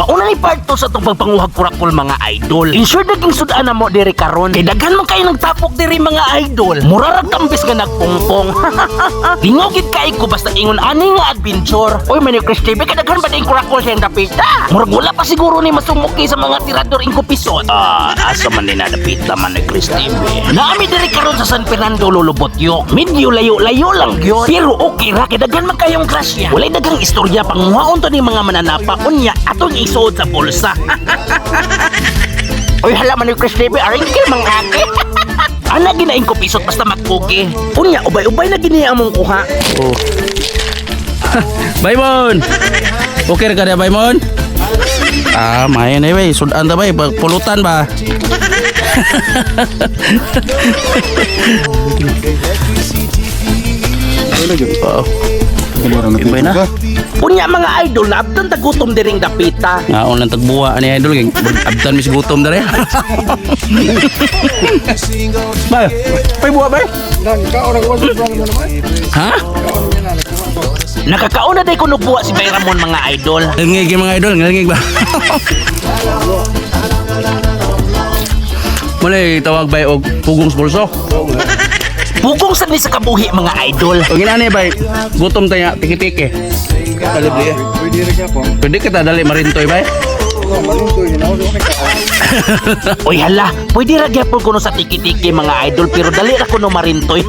Mauna ni part 2 sa itong pagpanguhag kurakol, mga idol. In short, naging sudan na mo diri karon. Kay daghan man kayo nagtapok diri, mga idol. Murarag kambis nga nagpungpong. Lingaw gid kay ko basta ingon ani nga adventure. Oy, Manoy Chris TV, kay daghan ba ding kurakol sa dapita? Murag wala pa siguro ni masumuki sa mga tirador ingko pisot. Ah, asa man ni nadapita, Manoy Chris TV? Naami diri karon sa San Fernando, Lolobotyok. Medyo layo-layo lang gyud. Pero okay ra kay daghan man kayong grasya. Walay daghang istorya, panguhaon to ni mga mananapa, unya atong isuod sa bulsa. Oy hala, Manoy Chris TV, aringkil mang aki. Ana ginaing ko pisot basta magkuki. Unya ubay-ubay na gini among kuha. Oh. Baymon. Okay ra ka na, Baymon? Ah, may na bay, sudan ta bay, pulutan ba? Oo. Ibay na. Unya mga idol, naabtan tagutom diring dapita. Ngaon lang tagbuwa ani, idol, kay abtan mis gutom dere. Bay, bay buwa bay. Ha? Nakakauna day kuno buwa si Bay Ramon, mga idol. Ngig yung mga idol, ngig ba? Muna tawag bay og pugong sa bulso. Pugong sad ni sa kabuhi, mga idol. Og inani bay, gutom tayo tiki-tiki. Pwede kita dali marintoy bay. Oy hala, pwede ra gyapon kuno sa tiki-tiki, mga idol, pero dali ra kuno marintoy.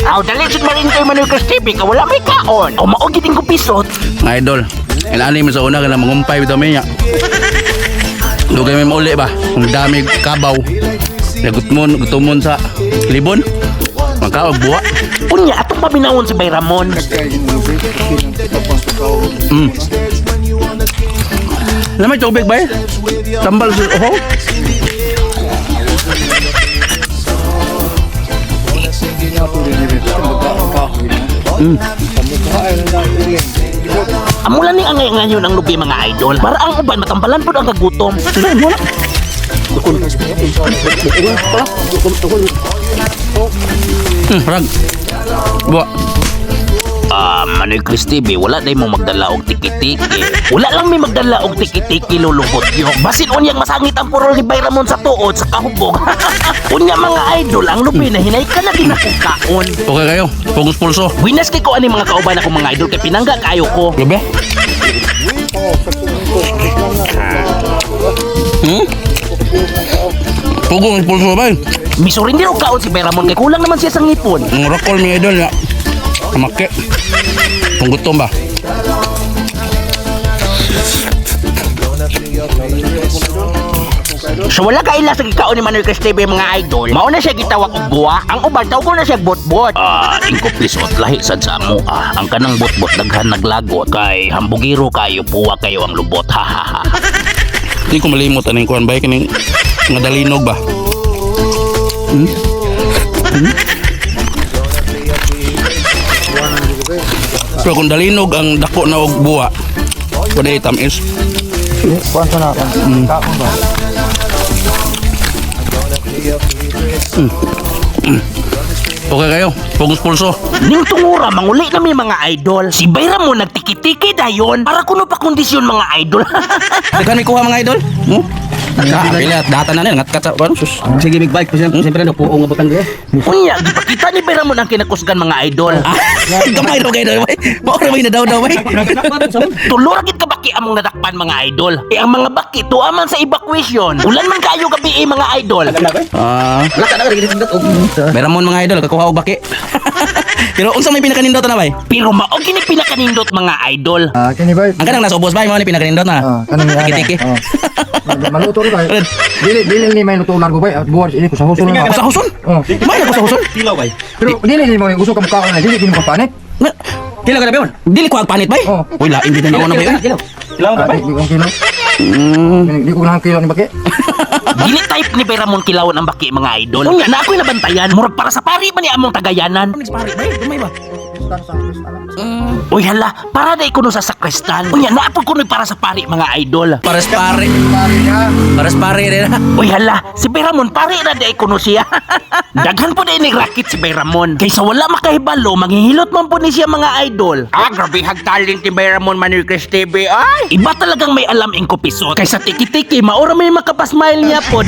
Aw, dali jud marintoy, Manoy Chris TV, ka wala may kaon. O mao gid ko pisot. Mga idol, inani mo sa una kailangan mangumpay bitaw mi niya. Dugay may mauli ba? Ang dami kabaw. Nagutmon, gutumon sa libon. Magkaog buwa. Unya atong paminawon si Bay Ramon. Lamay tubig ba eh? Tambal sa uhaw. Amo lang ning angay ngayon ang lubi, mga idol. Para ang uban matambalan pud ang kagutom. Rag. Buwa. Ah, Manoy Chris TV, wala day mo magdala og tiki-tiki. Wala lang may magdala og tiki-tiki, lulubot yo. Basin unyang masangit ang purol ni Bay Ramon sa tuod sa kahubog. Unya mga idol, ang lubi na hinay ka na din akong kaon. Okay kayo. Pugos pulso. Winas kay ko ani mga kauban ako, mga idol, kay pinangga kayo ko. Lubi. Pugong pulso ba? Misurindi og kaon si Bay Ramon kay kulang naman siya sa ngipon. Ang rakol mga idol ya. Amake. Kung gutom ba? So wala ka ila sa gikaon ni Manoy Chris TV, mga idol. Mao na siya gitawag og buwa. Ang uban tawgon na siya botbot. Ah, ingko pisot lahi sad sa amo ah. Ang kanang botbot daghan naglagot kay hambugiro kayo, puwa kayo ang lubot. Ha ha ha. Hindi ko malimot aning kuan bay kining nga dalinog ba. Pero kung dalinog ang dako na og buwa, pwede tamis. Okay kayo, pugos pulso. Ning tungura manguli na mi, mga idol. Si Bayra mo nagtiki-tiki dayon para kuno pa kondisyon, mga idol. Daghan may kuha, mga idol. Ah, pila data na nil ngatkat sa kuan sus. Sige, big bike siyempre siyempre no puong nga butang eh. Unya gipakita ni Bayra mo ang kinakusgan, mga idol. Ah, gamay ro kayo bay. Mao ra may nadaw daw bay. Tulo ra gid ka baki among nadakpan, mga idol. Eh ang mga baki tuwa man sa evacuation. Ulan man kayo gabi eh, mga idol. Ah, Laka na rin og meron mga idol kakuha og baki. Pero unsa may pinakanindot na bay? Pero mao gini pinakanindot, mga idol. Ah, kini bay. Ang kanang nasa ubos bay mao ni pinakanindot na. Ah, kanang ana. Tiki-tiki. Oh. Maluto rin bay. Dili dili ni may luto largo bay. At buwan ini ko sa huson na. Sa huson? Oh. May ko sa huson? Pero dili ni mo gusto ka mukaon na dili kini mo panit. Kila ka na bayon? Dili ko ang panit bay. Oh. Uy, lain gid na na bay. Kilo. Ah, di ko kilo. Di ko lang kilo ni baki. Dili type ni Bayramon kilawon ang baki, mga idol. Unya na ako'y nabantayan. Murag para sa pari man ni among tagayanan. Pare bay, dumay ba? Sakristan, sakristan. Uy hala, para na kuno sa sakristan. Unya naa pod kuno para sa pari, mga idol. Pares pare. Pare niya. Pares pare rin na. Uy hala, si Bay Ramon pare na di kuno siya. Daghan po ni racket si Bay Ramon. Kaysa wala makahibalo, manghihilot man po ni siya, mga idol. Ah, grabe hag talent ni Bay Ramon Manuel Chris TV. Ay, iba talagang may alam ing kupisot. Kaysa tiki-tiki, maura may makapasmile niya pod.